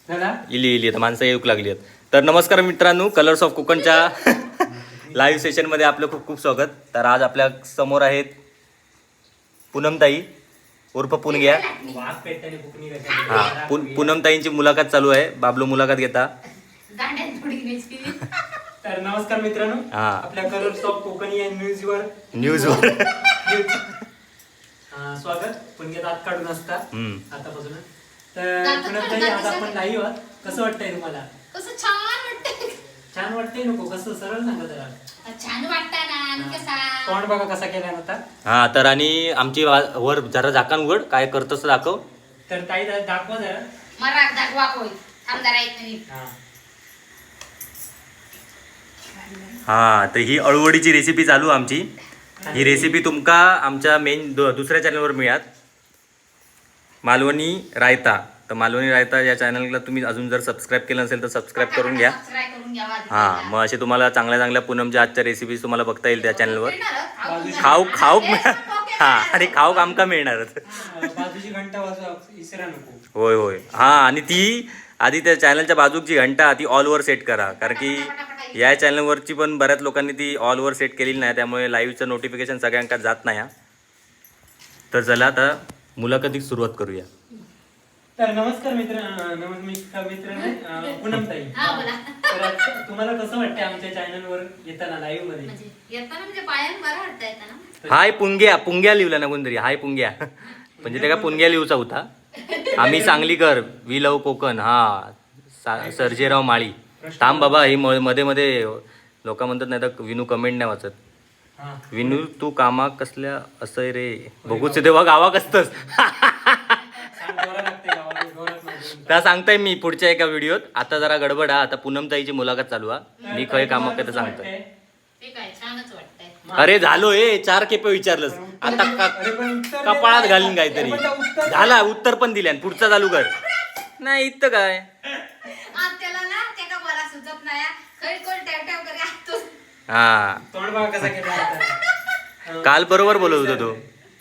झाला. इली इली, आता माणसं येऊ लागली आहेत. तर नमस्कार मित्रांनो, कलर्स ऑफ कोकणच्या लाईव्ह सेशनमध्ये आपलं खूप खूप स्वागत. तर आज आपल्या समोर आहेत पूनमताई उर्फ पुनग्या. वाघ पेटताना फुकणी. हा, पूनमताईंची मुलाखत चालू आहे. बाबलो मुलाखत घेता. दांड्यात थोडी घ्यायची. तर नमस्कार मित्रांनो, हा. आपल्या कलर्स ऑफ कोकणी या न्यूज वर न्यूजवर न्यूज स्वागत. पुणग्यात आत काढून असता आतापासून. तर दातात पुनमताई, काढून आज आपण दातात. लाईव्ह आहात, कसं वाटतंय तुम्हाला? कसं छान वाटतंय. छान वाटतंय नको, कसं सरळ सांगा जरा. आता छान वाटतंय ना आणि कसा. तोंड बघा कसा केला होता. हा, तर आणि आमची वर जरा झाकण उघड, काय करतोस ते दाखव. तर ताई, जरा दाखवा जरा. मराक दाखवा कोई, थांब जरा एक मिनिट. हा. हा, तर ही अळूवडीची रेसिपी चालू आहे आमची. ही रेसिपी तुमका आमच्या मेन दुसऱ्या चॅनलवर मिळात, मालवणी रायता. तर मालवणी रायता या चॅनलला तुम्ही अजून जर सबस्क्राईब केलं नसेल तर सबस्क्राईब करून घ्या. सबस्क्राईब करून घ्या आधी. हा, मग असे तुम्हाला चांगल्या चांगल्या पूनमच्या आजच्या रेसिपीज तुम्हाला बघता येईल त्या चॅनलवर. खाऊ खाऊ खाऊ. हा, आणि खाऊ आमका मिळणारच. बाजूची घंटा वाजवा, इसरा नको. होय होय, हा, आणि ती आधी त्या चॅनलच्या बाजूची घंटा ती ऑलवर सेट करा, कारण की या चॅनलवरची पण बऱ्याच लोकांनी ती ऑलवर सेट केलेली नाही, त्यामुळे लाईव्हचं नोटिफिकेशन सगळ्यांका जात नाही. हा, तर चला आता मुलाखतीत सुरुवात करूया. तर नमस्कार मित्र, नमस्कार मित्र नाही, पूनमताई. हा, बोला. तर आज तुम्हाला कसं वाटतंय आमच्या चॅनलवर येताना लाईव्ह मध्ये? म्हणजे येताना म्हणजे पायान बरं वाटतं येताना. हाय पुंग्या, पुंग्या लिहिला ना कोणतरी, हाय पुंग्या, म्हणजे त्या का पुंग्या लिहूचा होता. आम्ही सांगलीकर, we love Konkan. हा, सर्जेराव माळी. थांब बाबा, ही मध्ये मध्ये लोक म्हणतात, नाही तर विनू कमेंट नाही वाचत. हा. विनू तू कामा कसल्या असं रे, बघूच तेव्हा गावा कसतस. सांग, जोरात लागतंय गावाला, जोरात नाही. त्या सांगताय मी पुढच्या एका व्हिडिओत. आता जरा गडबड हा, आता पूनमताईची मुलाखत चालू हा. मी खय कामा तुम्हाला कसं कसं सांगतोय. वाटतंय? ते काय छानच वाटतंय. अरे झालो, हे चार खेपे विचारलंस आता. अरे पण उत्तर दे. कपाळात घालीन काहीतरी. अरे पण त्या उत्तर. झाला, उत्तर पण दिल्या, पुढचा चालू कर. नाही इथं काय. आज त्याला ना ते का मला सुचत नाही हा. खरी कोण टॅव टॅव करे तो. हा. तोंड बघा कसा केला होता. हा. काल बरोबर बोलत होता तो,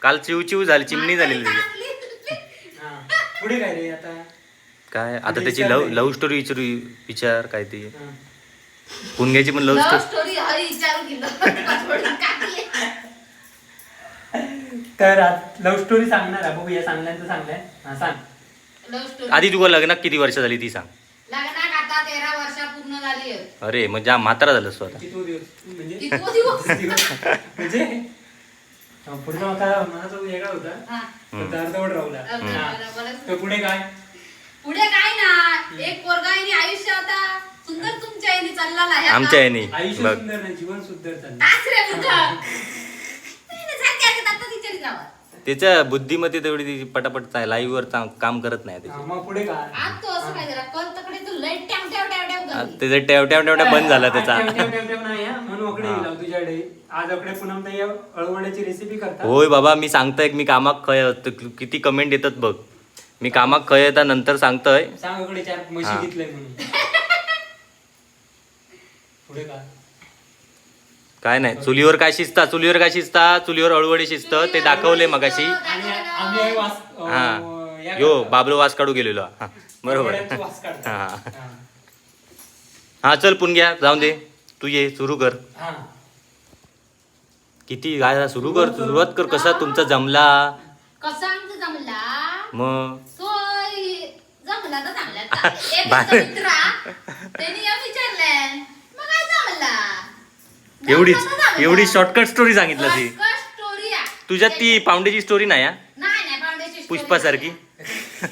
काल चिव चिव झाली, चिमणी झालेली त्याची. हा. पुढे काय रे आता? काय आता त्याची लव्ह लव्ह स्टोरी विचारू, विचार काय ती. हा. पुणग्याची पण love love story. Story Hari विचारू गेलो. काकी. तर आज लव्ह स्टोरी सांगणार आहे, बघूया सांगल्याचं सांगलाय. हा, सांग. Love story. आधी तुका लग्नात किती वर्ष झाली ती सांग. लग्नाक आता 13 वर्ष पूर्ण झाली आहेत. अरे मग जा म्हातारा झालं स्वतः. किती दिवस म्हणजे? किती दिवस? म्हणजे हा, पुढचा माका माझा वेगळा होता. हा. तर तो अर्धवट राहुला. अर्धवट हा. राहिला, बोला. तर पुढे काय? पुढे काय ना, एक पोरगा आहे आयुष्य आता सुंदर तुमच्या आईने चालला आहे आता. आमच्या याने आयुष्य बघ. सुंदर नाही, जीवन सुंदर चाललं. ताच रे मूर्ख. नाही, नाही, सारखी आली आता तिच्या गावात. त्याच्या बुद्धिमत्ते तेवढी ती पटापट लाईव्ह वर काम करत नाही त्याची. हा, मग पुढे काय? आज तो असं काय जरा कल तकडे तू लय टॅव टॅव टॅव टॅव करते. त्याचं टॅव टॅव टॅव टॅव बंद झाला त्याचा. आज ठेव, ठेव, ठेव नाही हा, म्हणून अकडे येईल तुझ्याकडे. आज अकडे पूनमताई अळवड्याची रेसिपी करतात. होय बाबा, मी सांगतोय मी कामाक खय असतो. किती कमेंट येतात बघ, मी कामाक खय येता नंतर सांगतोय. सांग अकडे चार हा. म्हशी घेतलंय म्हणून. पुढे काय? काय नाही, चुलीवर काय शिजता, चुलीवर काय शिजता, चुलीवर अळूवडी शिजत ते दाखवले मगाशी. आणि आम्ही हे वास हा, या यो करतात. बाबलो वास काढू गेलेलो. हा, बरोबर. अळवड्याचा वास काढतात. हा. हा. हा चल पुणग्या, जाऊन दे, तू ये सुरू कर. हा. किती काय सुरू कर, सुरुवात कर, कसा तुमचा जमला? कसा आमचा जमला? मग. तो जमला तर चांगला. एक बाहेर. होता मित्र हा. त्यांनी या विचारलंय मग काय जमला. एवढीच जमला तर जमला. एवढी शॉर्टकट स्टोरी सांगितलं ती. Shortcut story हा. तुझ्यात ती पावंडेची स्टोरी नाही हा? नाही नाही, पावंड्याची story पुष्पासारखी. नाही.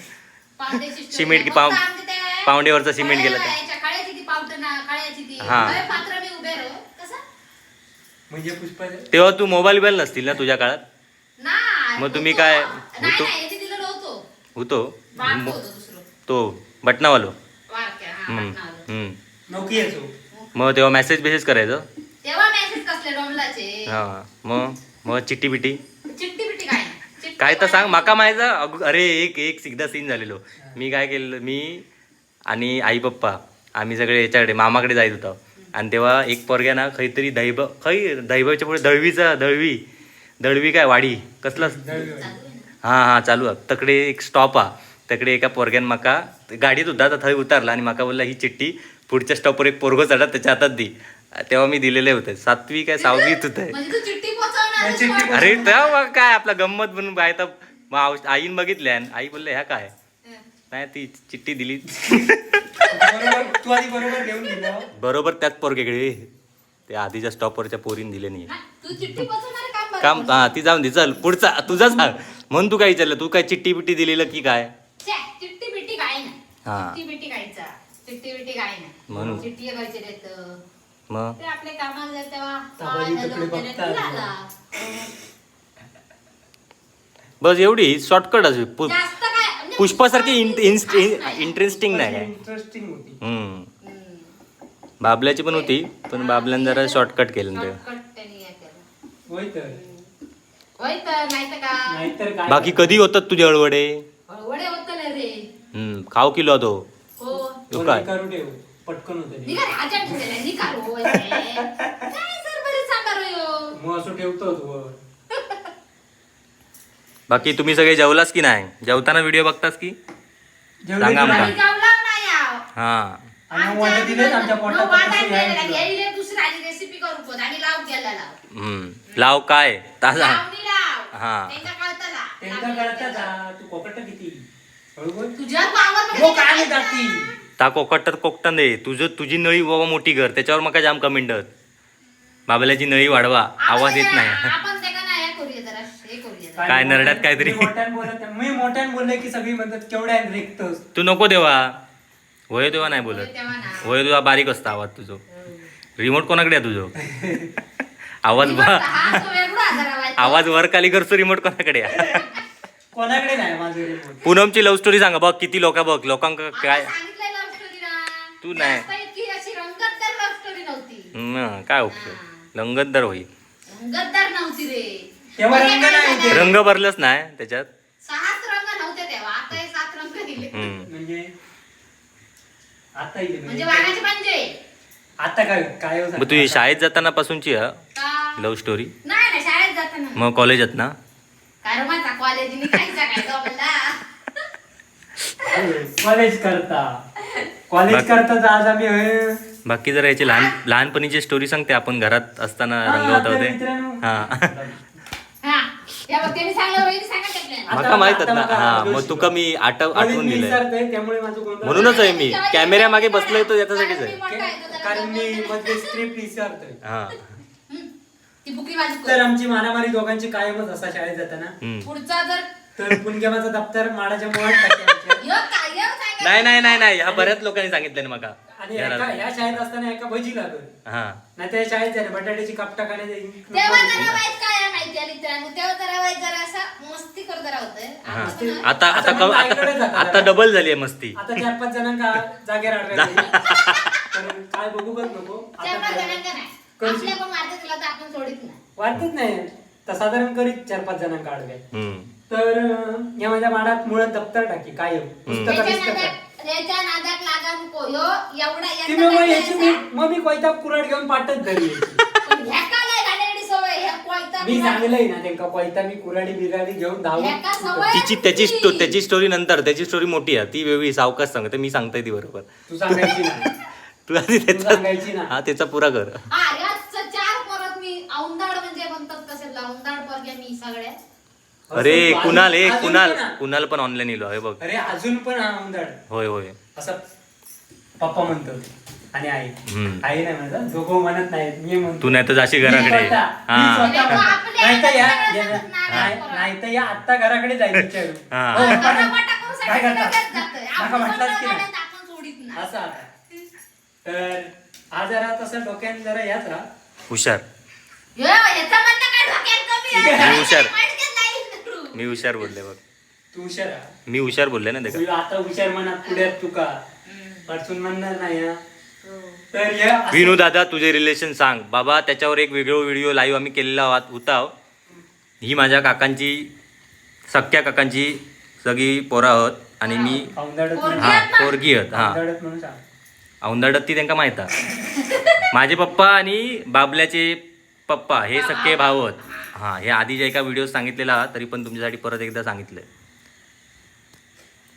पावंड्याची story cement नाही. की पाव- फक्त आमच्या त्या पावंडेवरचा सिमेंट गेला त्या. काळ्याची ती पावटं ना, काळ्याची ती. हा. लय पात्र मी उभे राहू कसं. म्हणजे पुष्पा. तेव्हा तू मोबाईल बिल नसतील ना तुझ्या काळात? नाही. मग तुम्ही होतो. काय- नाही होतो? नाही, याची दिलेलं होतो. होतो. बारकं होतो दुसरं. तो बटनावालो. बारक्या, हा, हम्म, बटणावालं. हम्म. नोकियाचो. मग तेव्हा मेसेज बेसेज करायचं? तेव्हा मेसेज कसले डोमलाचे. हा, मग मग चिट्टी बिटी? चिट्टी बिट्टी काय नाही. चिट्टी काय तर सांग काय माका माहिती. अरे एक एक सिगदा सीन झालेलो. मी काय केलेलं, मी आणि आई पप्पा आम्ही सगळे याच्याकडे मामाकडे जायत होतो आणि तेव्हा एक पोरग्या ना खंयतरी दैब खंय दैबाच्या पुढे दळवीचा दळवी दळवी काय वाडी कसला. दळवी वाडी. हा हा, चालू आहे तकडे एक स्टॉप हा. तकडे एका पोरग्यान माका गाडीत होता तर थंय उतारला आणि माका बोलला ही चिठ्ठी पुढच्या स्टॉपवर एक पोरगो चढा त्याच्या हातात दी. तेव्हा मी दिलेले होते, सातवी काय सहावीत होते. म्हणजे तू चिठ्ठी पोहोचवणार नाही, चिठ्ठी अरे तेव्हा मग काय आपला गंमत म्हणून बाय तर मग आईन बघितल्या आणि आई बोलले ह्या काय नाही ती चिठ्ठी दिली. बरोबर, तू आधी बरोबर घेऊन गेलो. बरोबर त्याच पोरगेकडे त्या आधीच्या स्टॉपवरच्या पोरीन दिले नाही. तू चिठ्ठी पोहोचवणार काम बरं. काम हा ती जाऊन दे. चल पुढचा तुझा सांग. म्हणून तू काय विचारलं, तू काय चिठ्ठी बिट्टी दिलेलं की काय? छे, चिठ्ठी बिट्टी काय नाही. हा. चिठ्ठी बिट्टी कायचा, चिठ्ठी बिट्टी काय नाही. म्हणून. चिठ्ठी खायचे देत. मग ते आपले कामाला जात तेव्हा ताबाजी हा, तुकडे हॅलो, केलं, बघतात. झाला. बस एवढी शॉर्टकट असे जास्त काय म्हणजे पुष्पासारखी खास नाही. इंटरेस्टिंग नाही काय. इंटरेस्टिंग होती. हम्म. हम्म. बाबल्याची पण होती पण बाबल्यानं जरा शॉर्टकट केलं ते. शॉर्टकट त्यांनी हे केलं. होय तर. होय तर, नाही तर का. नाहीतर काय. बाकी कधी होतात तुझे अळवडे? वडे होत नाही रे. हम्म, खाव किलो तो. हो. तो काय? करू ठेव पटकन होत. निघा रे, आजान ठेवलेला आहे, निघा रो. काय सर बरे सांगा रो ह्यो. मग असं ठेवतो तू वर. बाकी तुम्ही सगळे जेवलास की नाही? जेवताना व्हिडिओ बघतास की? जेवले सांगा की आमका. नाही? आम्ही जेवला नाही आहो. हा. आणि वाटा दिलेत आमच्या पोटात वाटा तसं दिलेलं यायला. यायले दुसरी आली रेसिपी करू पोत आणि लाव गेला लाव. हम्म, लाव काय ताजा. लावणी लाव. हा. त्यांका कळतला. त्यांका कळतात हा, तू कोकट किती हळू तुझ्या पावर हो काय नाही जाती. ता कोकट तर कोकटन दे तुझं, तुझी नळी बाबा मोठी कर त्याच्यावर मग जाम कमेंट. बाबल्याची नळी वाढवा, आवाज येत नाही. आपण ते का नाही हे करूया जरा, हे करूया जरा. काय नरड्यात काहीतरी. मी मोठ्यानं बोलत नाही. मी मोठ्यानं बोलले की सगळी म्हणतात केवढ्या रेखतोस. तू नको देवा वय देवा नाही बोलत. तेव्हा ना. वय देवा बारीक असता आवाज तुझो. रिमोट कोणाकडे आहे तुझो? आवाज हा, तो वेगळा जरा वाईट. आवाज वर खाली करतो. रिमोट कोणाकडे आहे? कोणाकडे नाही माझं रिमोट. पूनमची लव्ह स्टोरी सांगा बघ किती लोक बघ लोकांका आता काय. सांगितलंय लव्ह स्टोरी ना. तू नाही. जास्त इतकी अशी रंगतदार लव्ह स्टोरी नव्हती. हम्म, काय उपयोग रंगतदार होईल. रंगतदार नव्हती रे. तेव्हा म्हणजे रंग काय नाही झालं? रंग भरलंच नाही त्याच्यात. सहाच रंग नव्हते तेव्हा, आता हे सात रंग दिले. हम्म. म्हणजे आता येईल म्हणजे म्हणजे वाघाचे पंजे. आता काय काय हो मग तुझी शाळेत जाताना पासूनची का? Love story? नाही नाही, शाळेत जाताना. मग कॉलेजात ना? काय माझा कॉलेज काय काय जमला. कॉलेज करता कॉलेज करता तर आज आम्ही हे- बाकी जरा याची लहान लहानपणीची स्टोरी सांगते आपण घरात असताना हा, रंगवत तर होते. मित्रांनो. हा. हा, या बघ, त्यांनी सांगलं, रोहिणी सांगा त्यातल्या. माका माहित आता ना. माका हा दोष मग तुका मी म्हणून आठवून मी दिलंय. विसरतोय, त्यामुळे माझं गोंधळ. म्हणूनच आहे मी कॅमेऱ्या मागे बसलोय तो याच्यासाठीच कारण आहे. मी मोठा आहे, तो जरा कारण मी गंमत मध्ये स्क्रिप्ट विसरतोय. हा. हम्म. ती बुकली माझी तर आमची मारामारी दोघांची कायमच असा शाळेत जाताना. हम्म. पुढचा जर तर पुणग्यामाचा दप्तर माडाच्या मुळात टाकायचे. ह्यो काय ह्यो सांगा. नाही नाही नाही नाही, ह्या बऱ्याच लोकांनी सांगितलं ना माका. आणि ह्या शाळेत असताना एका भजी लागत हा. नाही त्या शाळेत जाणे बटाट्याची कापटा खाण्याचे. तेव्हा जरा वाईट काय आहे माहिती आहे मित्रांनो, तेव्हा जरा वाईट जरा असा मस्ती कर जरा होतंय. हा. आता पण आता आता आता मग आईकडे आता जाता आता जरा. डबल झाली आहे मस्ती. आता चार पाच जणांका जागेवर अडवायचे कारण काय बघूच नको आता चार पाच काय- जणांका नाही, कशी? आपल्या कोण मारते तुला तर आपण सोडित नाही. वाटतच नाही तर साधारण करीत चार पाच जणांका अडवाय. हम्म. तर या माझ्या माडात मुळात दप्तर टाकी कायम पुस्तकं त्याच्या बिस्तकं. नादात त्याच्या नादात लागा नको ह्यो एवढा ती यांना मग काय याची असा- मग मी कोयता कुऱ्हाड घेऊन पाठच धरली याची. पण ह्या का लय घाणेरडी सवय ह्या कोयता मी कुऱ्हाड- सांगलंय ना त्यांका कोयता मी कुऱ्हाडी बिराडी घेऊन धावून ह्याका सवय तिची त्याची होती. त्याची स्टोरी नंतर, त्याची स्टोरी मोठी आहे ती वेगळी सावकाश सांगते मी सांगते ती बरोबर. तू सांगायची ना. तू आधी तू सांगायची त्याचा ना. हा त्याचा पुरा कर. हा याच चार पोरात मी औंधाड म्हणजे म्हणतात तसे औंधाड पोरग्या मी सगळ्या. अरे अजून- कुणाल ए अजून कुणाल पण हा. कुणाल पण ऑनलाईन येलो आहे बघ. अरे अजून पण हा उंदाड होय होय. असं पप्पा म्हणतो आणि आई. हम्म. आई नाही म्हणत, दोघं म्हणत नाही मी म्हणतो. तू नाही तर जाशील मी घराकडे. स्वतः- हा. मी स्वतः म्हणतो. आपल्या नाहीतर या- सगळं या- सांगत नाही नाही- पोरं. नाहीतर या आत्ता घराकडे जायचं विचारू. हा. हो, पप्पा पटापटा नाही. करू काय साठी करता? लगेच जातोय. माका आपण म्हटलाच की स्वतः नाही. आपण सोडित नाही. असं आता तर हा जरा तसं डोक्यात जरा याच राहा. हुशार. ह्यो, ह्याचं म्हणणं काय डोक्यात कमी आहे? मी हुशार. पटकन नाही करू. मी हुशार बोलले बघ. तू हुशार हा. मी हुशार बोलले ना ते तू आता हुशार मनात पुढे तुका अडचून म्हणणार नाही हा. तर या असं- विनू दादा तुझे रिलेशन सांग बाबा. त्याच्यावर एक वेगळं व्हिडिओ लाईव्ह आम्ही केलेला होता. ही माझ्या काकांची सख्या काकांची सगळी पोरं आहोत आणि मी औंधाडत म्हणून- हा पोरगी आहोत हा. औंधाडत म्हणून सांग. औंधाडत ती त्यांना माहित आहे. माझे पप्पा आणि बाबल्याचे पप्पा हे सख्खे भाऊ आहेत. हा हे आधीच्या एका व्हिडिओ सांगितलेला तरी पण तुमच्यासाठी परत एकदा सांगितलंय.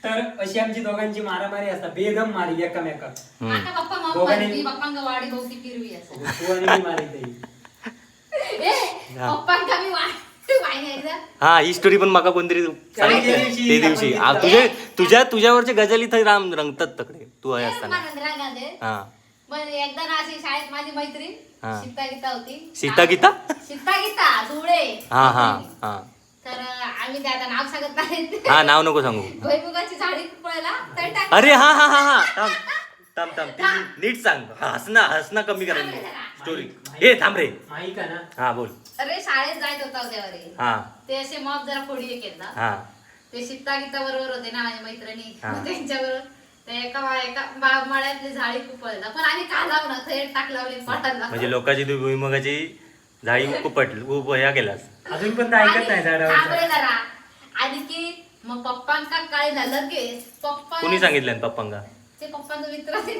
तर अशी आमची दोघांची मारामारी असता, बेदम मारी एकामेका. आता पप्पा मामा मारती, पप्पांका वाडी भोवती फिरवी असं. तू आणि मी मारी ताई. ए, पप्पांका मी वाणी एकदा. हा, ही स्टोरी पण माका कोणतरी सांगितली त्या दिवशी ते दिवशी. आपण घेतलं. तुझे तुझ्या तुझ्यावरचे गजल इथं राम रंगतात तकडे तू आहे ए, असताना. मला राग आले. हा. पण एकदा ना अशी शाळेत माझी मैत्रीण सीता गीता होती. सीता गीता? सीता गीता धुळे. हा हा हा. तर आम्ही ते आता नाव सांगत नाही. हा, नाव नको सांगू. भुईमुगाची झाडी पळला तर टाक. अरे हा हा हा हा, थांब थांब थांब, ती नीट सांग. हसना हसना कमी करायला स्टोरी. ए थांब रे. माहित आहे ना. हा बोल. अरे शाळेत जायत होता तेव्हा रे. ते असे मॉप जरा फोडी केला. ते सीता गीता बरोबर होते ना माझी मैत्रिणी, त्यांच्या बरोबर ते एका एका मळ्यातली झाडी कुपळला, पण आम्ही का लावणार थेट टाकलावली पडायला. म्हणजे लोकांची तू भुईमुगाची झाडी कुपट उप ह्या केलास. अजून पण तर ऐकत नाही झाडावर. थांबले जरा. आणि की मग पप्पांका कळलं लगेच पप्पा. कोणी सांगितलं पप्पांका? ते पप्पांचा मित्र आहे.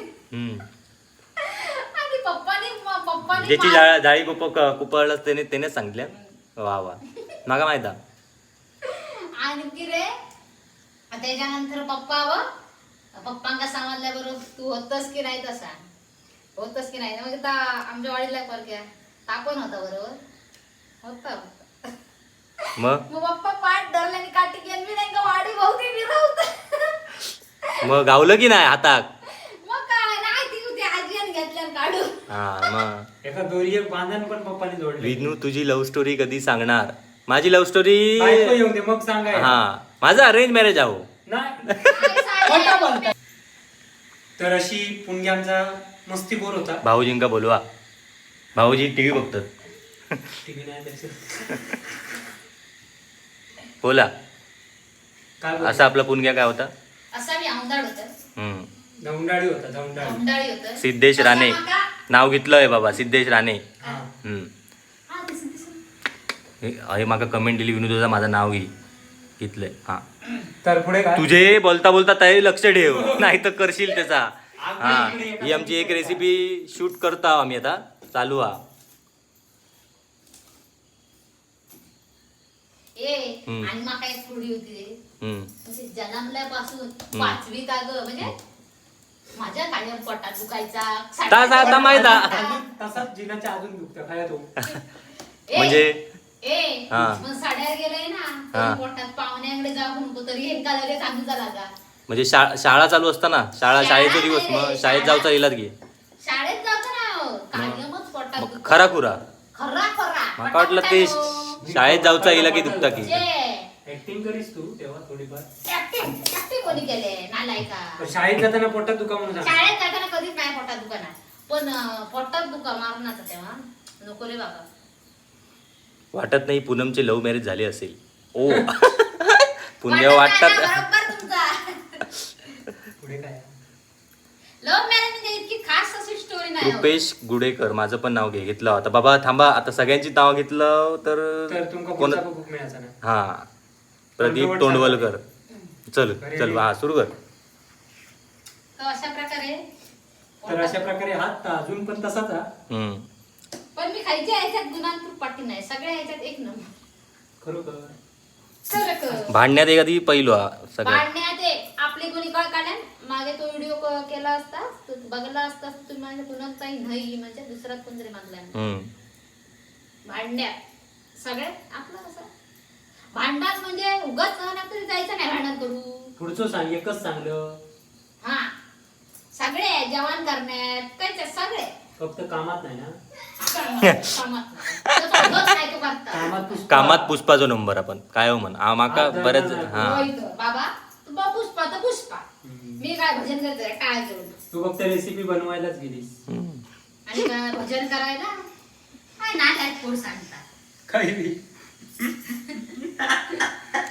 आणि पप्पानी पप्पानी ज्याची जाळी कुपळलास त्याने त्यानेच सांगितलं. वा वा, माका माहित हा. आणि की रे त्याच्यानंतर पप्पा व पप्पांका समजल्याबरोबर तू होतस की नाही, तसा होतस की नाही. मग ता आमच्या वाडीला परक्या तापण होता बरोबर होता. मग मग पप्पा पाठ धरले आणि काठी घेऊन मी त्यांका वाडी भोवती फिरवत. मग गावलं की नाही हातात? मग काय नाही, ती होती आजी आणि घेतल्या काढून. हा मग एका दोरी एक बांधण पण पप्पाने जोडले. विष्णू, तुझी लव्ह स्टोरी कधी सांगणार? माझी लव्ह स्टोरी बायको येऊन दे मग सांगाय. हा, माझा अरेंज मॅरेज आहो. नाही, काय साडे? खोटं बोलता. तर अशी पुणगी आमचा मस्ती बोर होता. भाऊजींका बोलवा, भाऊजी टीव्ही बघतात. टीव्ही नाही त्याच्यात. बोला. काय बोलू? असा आपला पुणग्या काय होता? असा मी औंधाड होत. धौंडाळी होता, धौंडाळी. औंधाळी होत. सिद्धेश राणे नाव घेतलंय बाबा, सिद्धेश राणे. हा. हा दिसून दिसून. हे माका कमेंट दिली विनोद दादा, माझं नाव घे घेतलंय. हा. तर पुढे काय? तुझे बोलता बोलता तयारी लक्ष ठेव, नाही तर करशील त्याचा. हा, ही आमची एक रेसिपी शूट करता आम्ही आता चालू हा. ए, आणि माका एक थोडी होती रे. म्हणजे जन्मल्यापासून पाचवीत अगं, म्हणजे माझ्या कायम पोटात दुखायचा. ता माहित हा. अजून तसाच जिनाच्या अजून दुखतं काय तो. ए, म्हणजे ए, मग साड्यावर गेलंय ना तरी पोटात पाहुण्याकडे जाऊ नको तरी हेंका लगेच सांगूचा लागा. म्हणजे शाळा चालू असताना, शाळा शाळेचे दिवस, मग शाळेत जाऊचा इलाज घे. शाळेत जातो ना कायमच पोटात मग दुखतं. खरा खुरा? खरा खरा. माका वाटलं ते शाळेत जाऊचा इला की दुखता की. ऍक्टिंग करीस तू तेव्हा थोडीफार. ऍक्टिंग ऍक्टिंग कोणी केले नालायका. पण शाळेत जाताना पोटात दुखा म्हणून सांग. शाळेत जाताना कधीच नाही पोटात दुखाणार, पण पोटात दुखा मारणार तेव्हा नको रे बाबा. वाटत नाही पूनमचे लव्ह मॅरेज झाले असेल. ओ पुण्य वाटत नाही वाटतात. ना, बरोबर तुमचा. पुढे काय? लव्ह मॅरेज म्हणजे इतकी खास अशी स्टोरी नाही हो. रुपेश गुडेकर, माझं पण नाव घे घेतलं आता. बाबा थांबा, आता सगळ्यांची नाव घेतलं तर तर तुमका कोण पुढचा खूप मिळायचा ना. हा, प्रदीप तोंडवलकर. चल चल, हा सुरू कर. तर अशा प्रकारे तर अशा प्रकारे हात तर अजून पण तसाच हा. पण मी खायच्या ह्याच्यात गुणांतूर पाठी नाही, सगळ्या ह्याच्यात एक नंबर. खरोखर. खरं खरं. भांडण्यात एखादी पहिलो हा सगळ्यात. भांडण्यात एक आपली कोणी काय काढ्या मागे तो व्हिडिओ केला असता, तो बघला असता तुम्ही माझ्या पूनमताई नाही म्हणजे दुसरा कोणतरी मागला. भांडण्यात सगळ्यात आपलं कसं भांडणात म्हणजे उगाच ना तरी जायचं नाही भांडण करू. पुढचं सांग, एकच सांगलं. हा, सगळे जेवण करण्यात कायच सगळे. फक्त कामात नाही ना. कामात नाही. तो उगाच नाही तो करता. कामात पुष्पा. कामात पुष्पाचा नंबर आपण काय हो म्हण माका हा, बऱ्याच हा, हा. होय तर, बाबा तू बा पुष्पा तर पुष्पा. मी काय भजन करते काय करू? तू फक्त रेसिपी बनवायलाच गेलीस. आणि काय भजन करायला काय नाही पोर सांगतात. काही बी.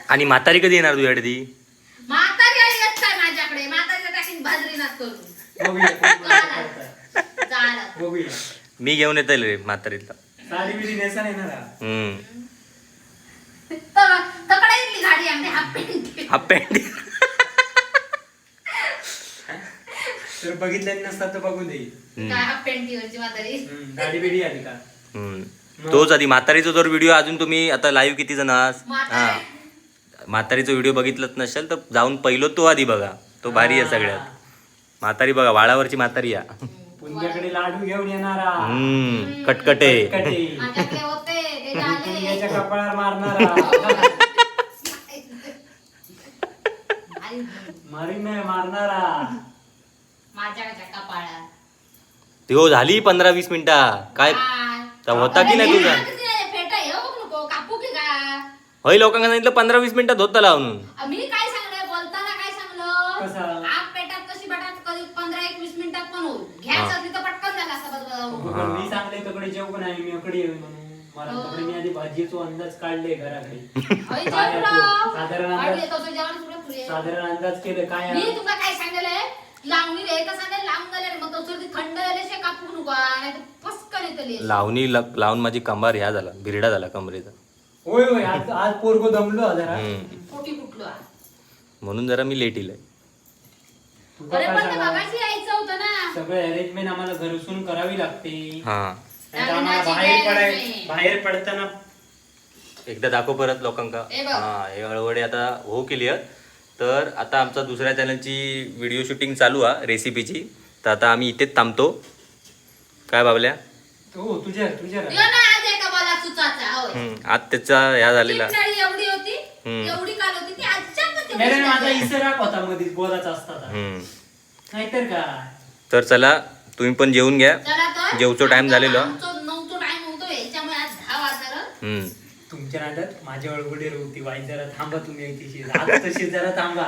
आणि म्हातारी कधी येणार तुझ्याकडे ती? म्हातारी आई येत काय माझ्याकडे? म्हातारीला टाकीन बाजरी नाच करून. बघूया कोण कोण करताय. चालत. बघूया. मी घेऊन येता रे म्हातारीला. साडी बिडी नेसा येणार हा. तकडे इथली गाडी आमची हाफ पॅन्ट. Half pant. तर बघितलं नसतात तर बघून देईल. काय हाफ पॅन्टीवरची म्हातारी. गाडी बिडी आली का? तोच आधी म्हातारीचा जर व्हिडिओ अजून तुम्ही आता लाईव्ह किती जण आहात? हा. म्हातारी. म्हातारीचा व्हिडिओ बघितलंच नसेल तर जाऊन पहिलो तो आधी बघा, तो भारी आहे सगळ्यात. म्हातारी बघा, वाळावरची म्हातारी या. पुंजाकडे लाडू घेऊन येणारा. कटकटे. कटकटे. माझ्याकडे होते ते झाले. पुंग्याच्या कपाळावर मारणारा. आणि मारी नाही मारणारा. माझ्याकडच्या कपाळात. हो, झाली 15-20 मिनिटा काय काय? तर होता की नाही अरे, तुझा? ह्या किती नाही, फेटा हे बघ नको कापू की का? होय, लोकांना सांगितलं 15-20 मिनिटात होता लावून. मी काय सांगलं बोलताना, काय सांगलं? कसं? आग पेटात कशी पेटात, कधी 15-21 मिनिटात पण होईल. घ्यायचं असली तर पटकन झाला असता बरोबर. पण मी सांगले तकडे जेवण आहे, मी अकडे येऊ म्हणून. मला तकडे मी आधी भाजीचो अंदाज काढले घराकडे. होय, काय जेवलो. आहे तो? साधारण वाढली अंदाज येतो, जेवण सुरू पुरे. साधारण अंदाज केलं काय मी आहे? तुला काय सांगितलंय, लावणी रे का सांगेल, लावून झाले रे, मग तो सर्दी थंड झाल्याशिवाय कापू नका, नाही तर पस्कन येतली. लावणी लावून माझी कंबर ह्या झाला, बिरडा झाला कमरेचा. होय होय, आज आज पोरगो दमलो जरा. पोटी फुटलो आज. म्हणून जरा मी लेट इलय. तुका अरे काय पण ते सांगा? मगाशी यायचं होतं ना. सगळं अरेंजमेंट आम्हाला घरसून करावी लागते. हा. नाही तर आम्हाला बाहेर पडाय बाहेर पडताना. एकदा दाखव परत लोकांका. हे बघ. हा, हे अळवडे आता हो केली आहेत. तर आता आमचा दुसऱ्या चॅनलची व्हिडिओ शूटिंग चालू आहे रेसिपीची, तर आता आम्ही इथेच थांबतो. काय बाबल्या? हो, तुझ्या तुझ्या यो ना आज एका बोला सुचाचा होय. आज त्याचा ह्या झालेला. चिमणारी एवढी होती, एवढी काल होती ती आजच्या नाही नाही, माझा इसराक होता मध्येच बोलायचा असता नाहीतर काय. तर चला, तुम्ही पण जेवून घ्या. चला तर. जेवचो time झालेलो. आमचं 9चो टाइम होतो, याच्यामुळे आज 10 वाजणार. तुमच्या नादात माझ्या अळगुडे होती वाई, जरा थांबा तुम्ही तशी आज तशी जरा थांबा.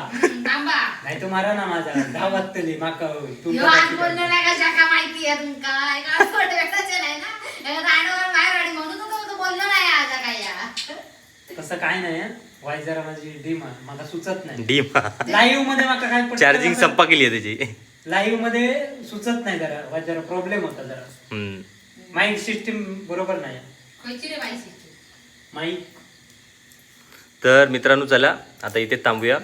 थांबा. नाही तर मारा ना माझा, 10 वाजतले माका होय. ह्यो तुमका आज बाकी बोललो नाही का शाखा माहिती आहे तुमका, एका आठवडे भेटायचे नाही ना, एका रानावर बाहेर आणि म्हणून तो तो बोललो नाही आज काय या. तसं काय नाही हं. वाई जरा माझी डीम आहे, मला सुचत नाही डीम. लाईव्ह मध्ये माका काय पटकन चार्जिंग असं- संपा केली आहे त्याची. लाईव्ह मध्ये सुचत नाही जरा, वाई जरा प्रॉब्लेम होता जरा. माइंड सिस्टीम बरोबर नाही. खयची रे बाई शिष्टी? माईक. तर मित्रांनो चला, आता इथेच थांबूया,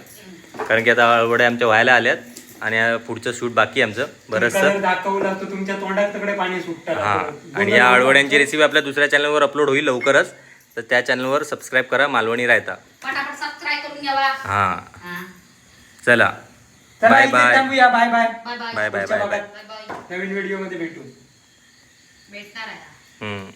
कारण की आता अळवड्या आमच्या व्हायला आल्यात आणि पुढचं शूट बाकी आहे आमचं बरंचसं. कलर दाखवला तर तुमच्या तोंडात तिकडे पाणी सुटतं. हा, आणि या आळवड्यांची रेसिपी आपल्या दुसऱ्या चॅनलवर अपलोड होईल लवकरच, तर त्या चॅनलवर सबस्क्राईब करा, मालवणी रायता. पटापट सबस्क्राईब करून घ्यावा. हा. हा. चला, चला बाय इथे बाय. थांबूया. Bye bye. Bye bye. Bye bye. पुढच्या बाय बाय. भागात बाय बाय. नवीन व्हिडिओ मध्ये भेटू. भेटणार आहे. हम्म.